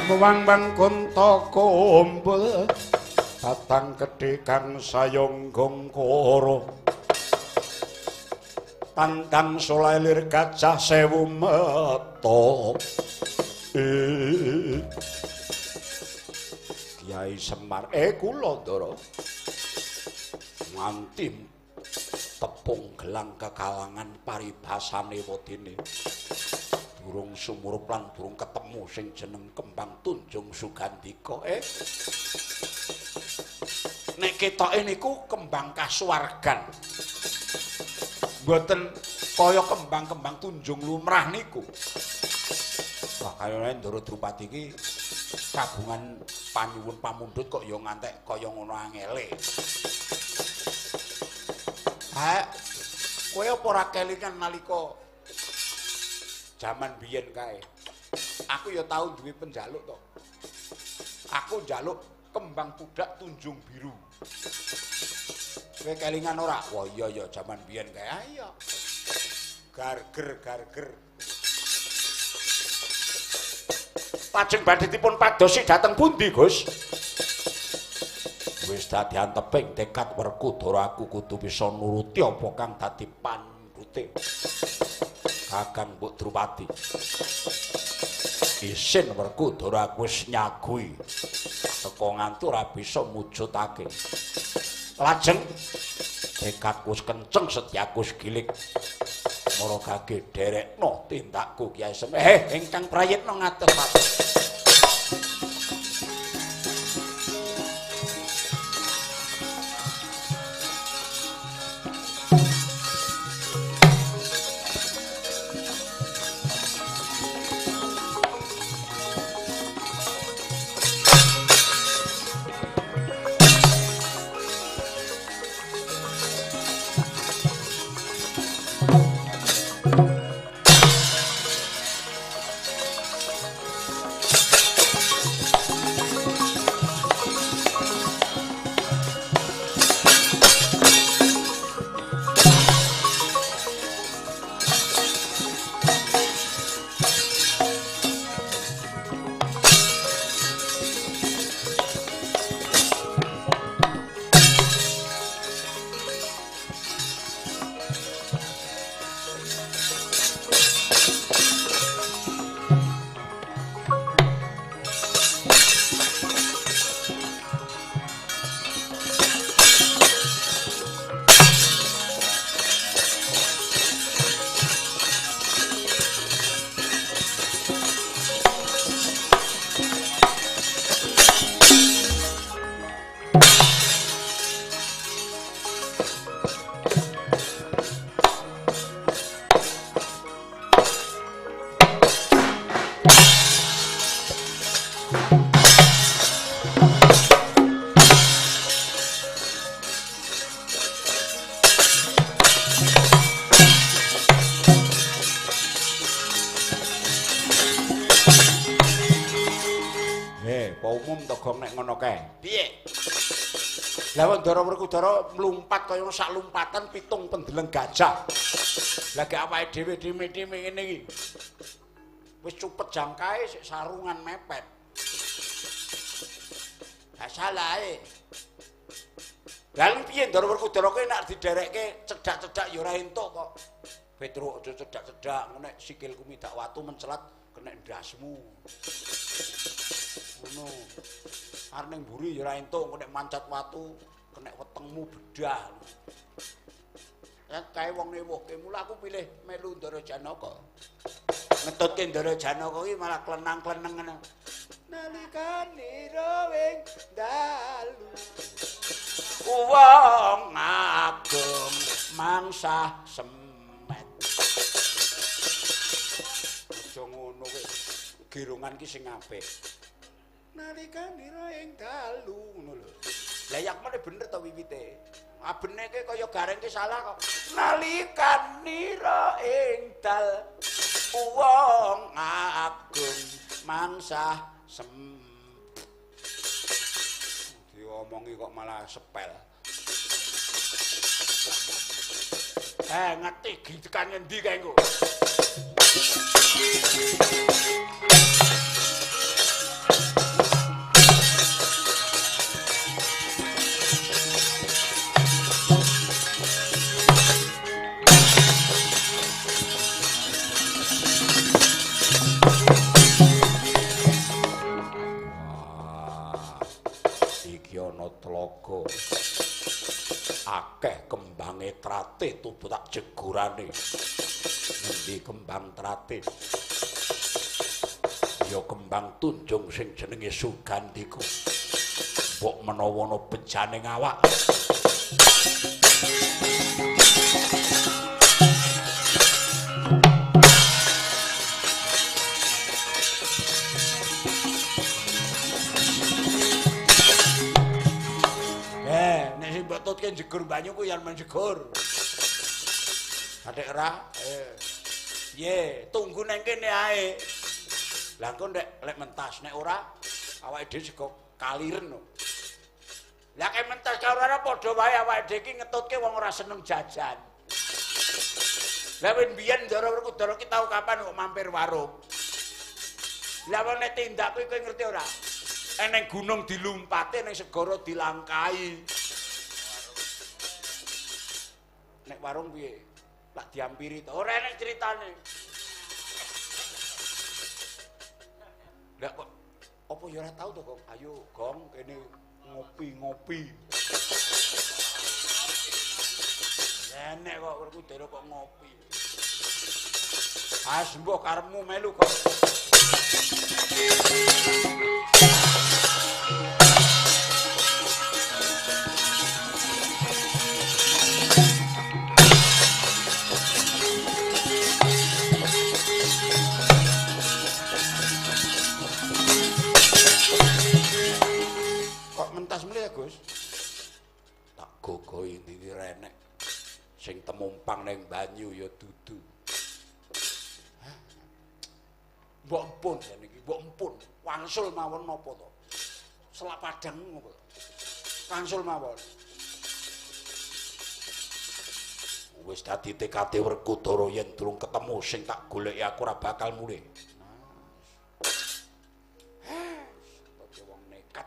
Wang-wang kunta kumpul tatang gedhe kang sayangga kara tandang soleh lir gajah sewu meta. Kyai Semar kula Ndara nganti tepung gelang kekalangan paribasane wedine durung sumurup lan durung ketemu sing jeneng kembang tunjung sugandika. Nek ketoke niku kembang kasuwargan, mboten kaya kembang-kembang tunjung lumrah niku. Wah, kayane Ndara Drupadi iki kagungan panyuwun pamundhut kok ya ngantek kaya ngono angele. Ha, kowe apa ora kelingan nalika jaman biyen kae? Aku ya tau duwe penjaluk to. Aku njaluk kembang pudak tunjung biru. Kowe kelingan ora? Wah iya ya jaman biyen kae. Ah iya. Garger garger. Lajeng badhe dipun padosi dhateng pundi, Gus? Wis dadi anteping tekad Werkudara aku kudu bisa nuruti apa kang dadi pandhute Kakang Mbok Drupadi. Isin Werkudara aku wis nyagui teka nganti ora bisa mujudake. Lajeng tekadku wis kenceng, setyaku wis gilik. Mara kage derekno tindakku Kyai Semar. Ingkang prayitna ngatur-atur. Lah Ndara Werkudara mlumpat kaya sak lumpatan pitung pendeleng gajah. Lah gek awake dhewe dhewe-dhewe ngene iki. Wis cupet jangkae sik sarungan mepet. Lah salahe. Lah piye Ndara Werkudara kowe nek diderekke cedhak-cedhak ya ora entuk kok. Petruk aja cedhak-cedhak nek sikilku midak watu mencelat kena ndasmu. Ngono. Arep ning mburi ya ora entuk, engko nek mancat watu kena wetengmu bedah. Ya kae wong newuhke, mula aku pilih melu Ndara Janaka. Ngetutke Ndara Janaka iki malah klenang-kleneng ngono. Nalikane rawing dalu wong ageng mangsah semet. Aja ngono kowe. Girungan ki sing apik. Nalikane ing dalu ngono lho. Lah yak meneh bener to wiwite. Abene ki kaya gareng ki salah kok. Nalikane ing dal wong agung mangsah sem. Diomongi kok malah sepel. Ngerti gitekan ngendi kae engko. Telaga. Akeh kembange trate tubuh tak jegurane. Ngendi kembang trate? Ya kembang tunjung sing jenenge Sugandika. Mbok menawa ana bejane awak. Nek sing mbok tutke jegur banyu ku yen men jegur. Adik ora? Piye, tunggu nang kene ae. Lah engko nek lek mentas nek ora awake dhewe sego kaliren. Lah kek mentas karo ora padha wae awake dhewe iki ngetutke wong ora seneng jajan. Lah win biyen Ndara Werkudara ki tau kapan kok mampir warung. Lah wong nek tindak kuwi kowe ngerti ora? Eneng gunung dilumpati, ning segara dilangkai. Nek warung piye? Lak diampiri to. Ora enek critane. Lah kok apa ya ora tau to, Gong? Ayo, Gong, kene ngopi-ngopi. Enek kok Werkudara kok ngopi. Ah, mbok karepmu melu, Gong. Kok mentas mulih ya, Gus? Tak gogoi ndi renek. Sing temumpang ning banyu ya dudu. Mbok empun jan iki, mbok empun. Wangsul mawon napa to? Selak padang ngopo to? Wangsul mawon. Wis dadi tekade Werkudara yen durung ketemu sing tak goleki aku ora bakal mulih. Dadi wong nekat.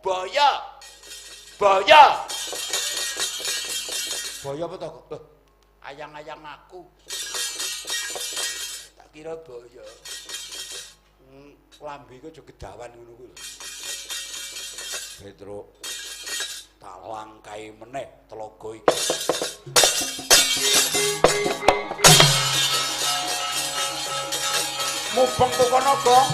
Boyo. Boyo. Boyo apa to? Ayang-ayang aku. Tak kira boyo. Lambe iku aja gedawan ngono kuwi lho. Petro tak langkai meneh telaga iki. Mubeng kono, Gong.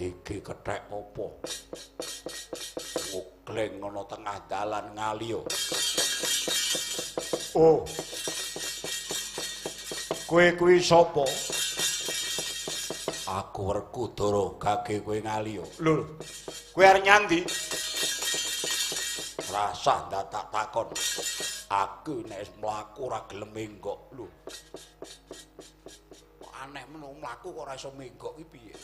Iki kethek apa? Ugleng ana tengah dalan ngaliyo. Oh. Kowe kuwi sapa? Aku Werkudara, gage kowe ngaliyo. Lho, kowe arep nyandi? Rasah ndak tak takon. Aku nek wis mlaku ora gelem menggok lho. Kok aneh men mlaku kok ora iso menggok iki piye?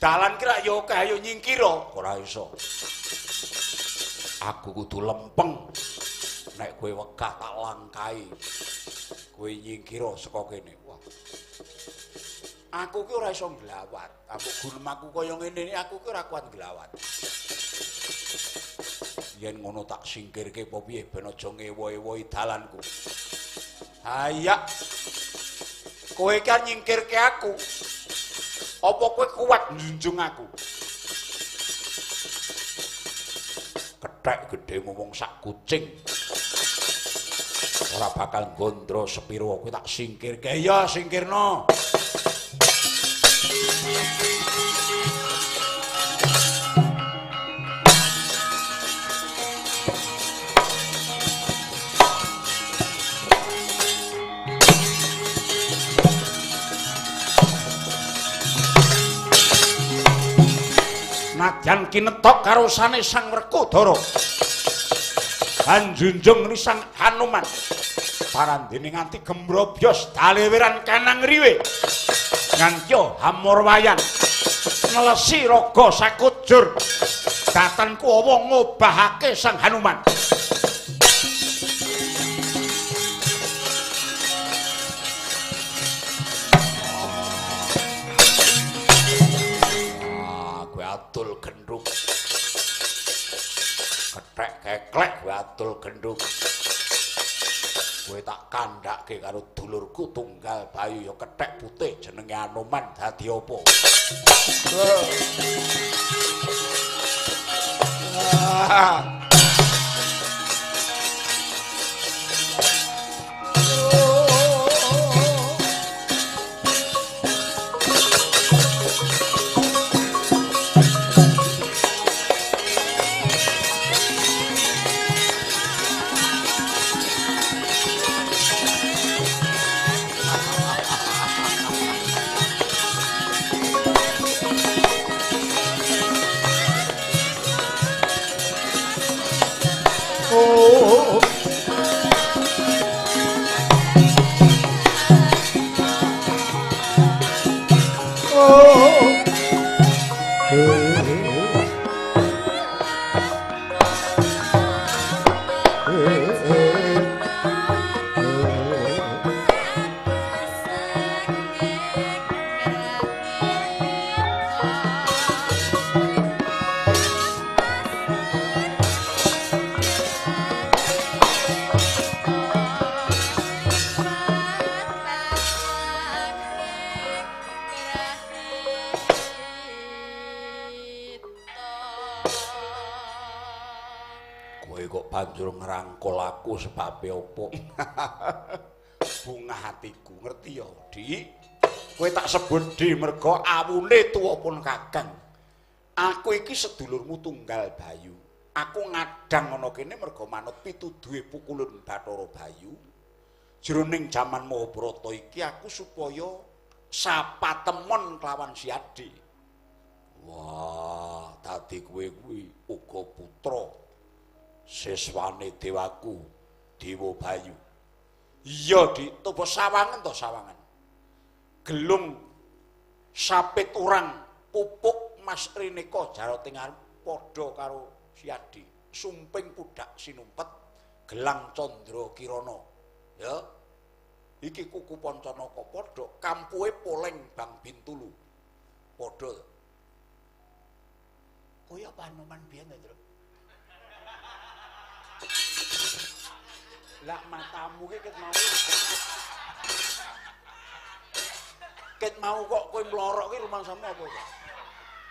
Dalan ki rak ya akeh, ayo nyingkir ora iso. Aku kudu lempeng. Nek kowe wegah tak langkai. Kowe nyingkir saka kene. Wah. Aku ki ora iso nglawat. Aku gunem aku kaya ngene iki aku ki ora kuat nglawat. Yen ngono tak singkirke apa piye ben aja ngewo-ewoi dalanku. Hayak. Kowe kan nyingkirke aku. Apa kowe kuat njunjung aku? Kethek gedhe ngomong sak kucing. Ora bakal gondro sepiro kowe tak singkirke. Ya singkirno. Nadyan kinetok karosane Sang Werkudara. Anjunjung Sang Hanuman. Parandene nganti gemrobyos daleweran kanang riwe. Ngantya hamurwayan nelesi raga sakujur datan kuwawa ngobahake Sang Hanuman. Ah, kowe atul gendhuk. Kethek keklek kowe atul gendhuk. Kowe tak kandhake karo dulurku tunggal Bayu ya kethek putih jenenge Anoman dadi apa? Banjur ngrangkul aku sebabe opo? Bunga hatiku, ngerti ya, Dik? Kowe tak sebut Di merga awune tuwa pun kakang. Aku iki sedulurmu tunggal Bayu. Aku ngadang ana kene merga manut pituduhe pukulun Bathara Bayu. Jroning jaman Mahabharata iki aku supaya sapatemon kelawan si Adi. Wah, dadi kowe kuwi uga putra siswane dewaku Dewa Bayu. Iya, Dik, toba sawangen to sawangan. Gelung sapit urang pupuk Mas Rineka Jarot ing arep padha karo si Adi. Sumping pudak sinumpet gelang Candra Kirana. Ya. Iki kuku Pancanaka padha kampuhe poleng Bang Bintulu. Padha. Kowe apa Anoman biyen to, Tru? Lah matamu ki ket mau. Ket mau kok kowe mlorok ki rumangsamu apa kok?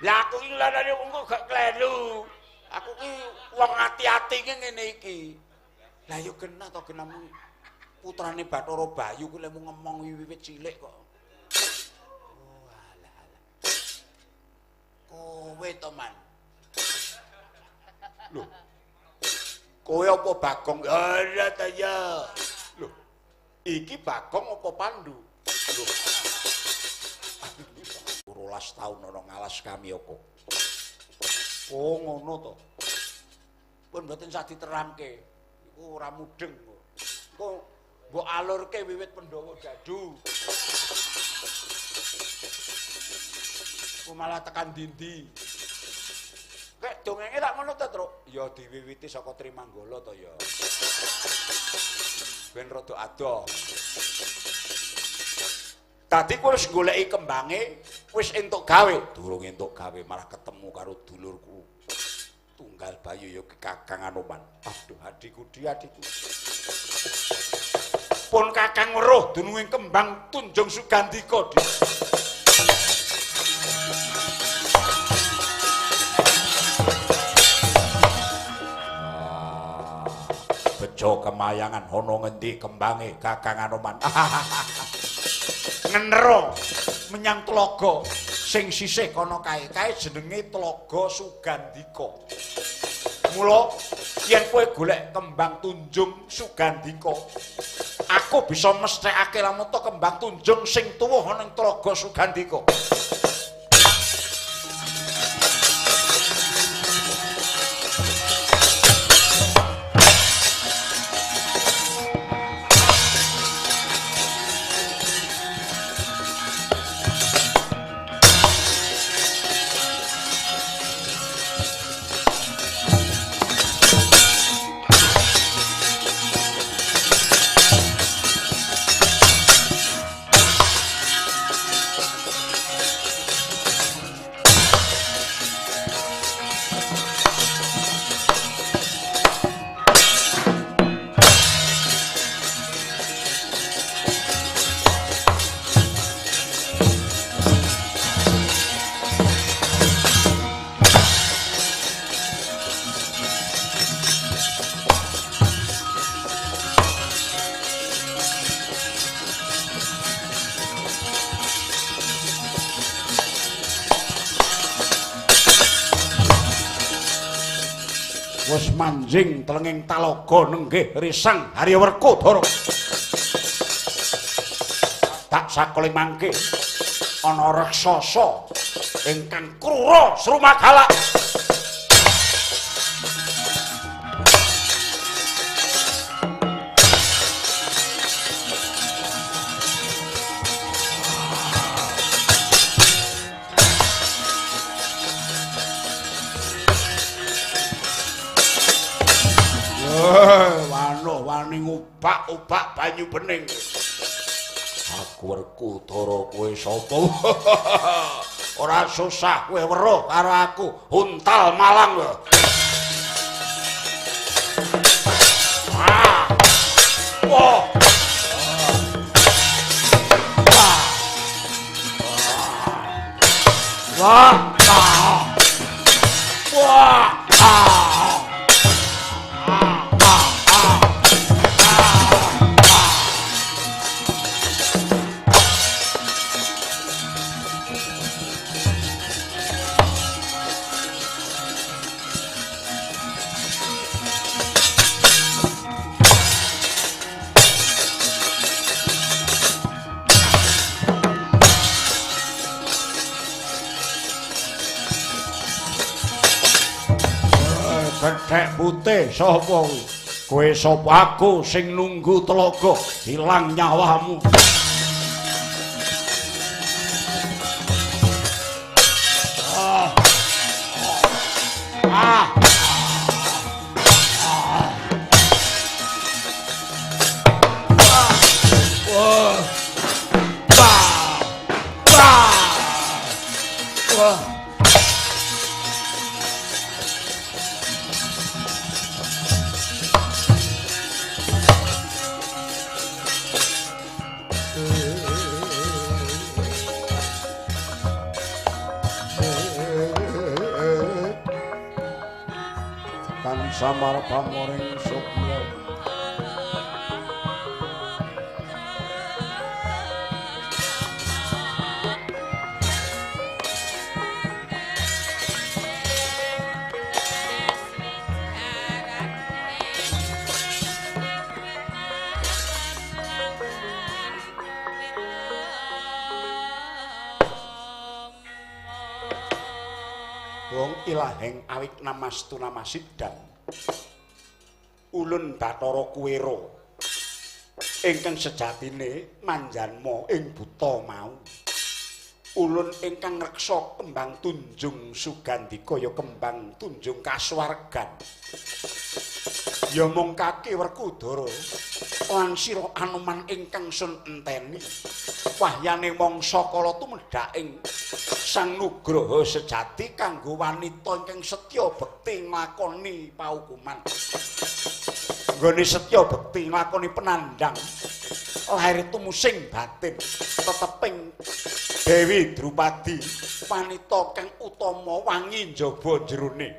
Lah aku ki nglarani wong kok gak kleru. Aku ki wong ati-ati ki ngene iki. Lah yo genah to genamu putrane Bathara Bayu ki lek ngomong wiwit cilik kok. Oh alah alah. Kowe to, Man. Lho. Kowe apa Bagong? Ora ta ya. Lho. Iki Bagong apa Pandu? Lho. 12 taun ana ngalas Kamyaka. Oh ngono to. Pun mboten sah diterangke. Iku ora mudeng kok. Engko mbok alurke wiwit Pandhawa Dadu. Ku malah tekan dindi. Kek dongenge tak ngono to, Truk? Ya diwiwiti saka Trimanggala to ya. Ben rada adoh. Dadi kowe wis goleki kembange, wis entuk gawe. Durung entuk gawe malah ketemu karo dulurku. Tunggal Bayu ya Kakang Anoman. Aduh adikku, di adikku. Pun Kakang weruh dununge kembang Tunjung Sugandika, Dik. Bejo kemayangan ana ngendi kembange Kakang Anoman. Ngenero menyang tlaga sing sisih kono kae-kae jenenge Tlaga Sugandika. Mula yen kowe golek kembang Tunjung Sugandika, aku bisa mesthekake lamun to kembang Tunjung sing tuwuh ana ing Tlaga Sugandika. Wis manjing telenging talaga nenggih risang Harya Werkudara. Tak sakoling mangke ana raksasa ingkang krura srumagalak. Wani ngubak-ubak banyu bening. Aku Werkudara kowe sapa? Ora susah kowe weruh karo aku, untal malang kowe. Ah. Wah. Wah. Wah. Wah. Gethek putih sapa kowe? Kowe sapa? Aku sing nunggu telaga ilang nyawamu. Ah. Ah. Wah. Wah. Wah. Wah. Samar pamoring sukma. Wong ilaheng awik namastu namasidam. Ulun Bathara Kuwera ingkang sejatine manjanma ing buta mau. Ulun ingkang ngreksa kembang tunjung sugandika ya kembang tunjung kasuwargan. Ya mung kaki Werkudara lan sira Anoman ingkang sun enteni wahyane mangsa kala tumedhak ing Sang Nugraha sejati kanggo wanita ingkang setya bekti nglakoni paukuman. Nggone setya bekti nglakoni penandang lahir tumusing batin teteping Dewi Drupadi wanita kang utama wangi njaba jerone.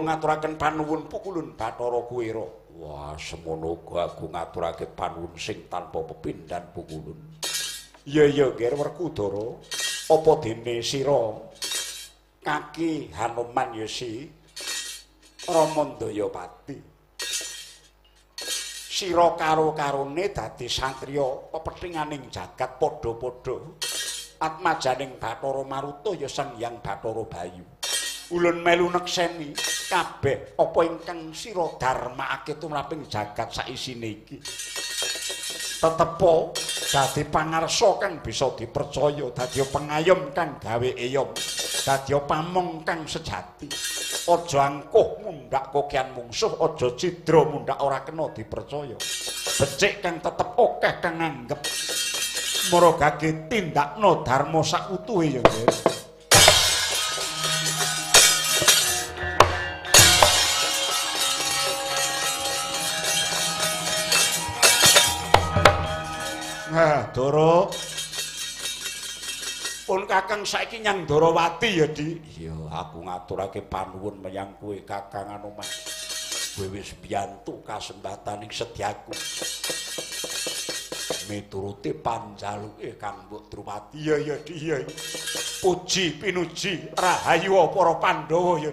Ngaturaken panuwun pukulun Bathara Kuwera. Wah, semono uga aku ngaturake panuwun sing tanpa pepindhan pukulun. Iya iya, Ger Werkudara, apa dene sira kaki Hanuman Yesi Ramandayapati. Sira karo-karone dadi satriya pepethinganing jagat padha-padha. Atmajaning Bathara Maruta ya Sang Hyang Bathara Bayu. Ulun melu nekseni kabeh apa ingkang sira dharmakake tumraping jagat saisine iki. Tetepa dadi pangarsa kang bisa dipercaya, dadi pengayom kang gawe eyom, dadi pamong kang sejati. Aja angkuh mundhak kokean mungsuh, aja cidra mundhak ora kena dipercaya. Becik kang tetep akeh kang nganggep. Maragake tindakna dharma sautuhe ya, Ger. Ndara. Pun Kakang saiki nyang Ndarawati ya, Dik. Iya, aku ngaturake panuwun menyang kowe Kakang Anoman. Kowe wis biyantu kasempataning setyaku. Miturute panjaluke Kang Mbok Drupadi. Iya ya, Dik, iya. Puji pinuji rahayu para Pandhawa ya.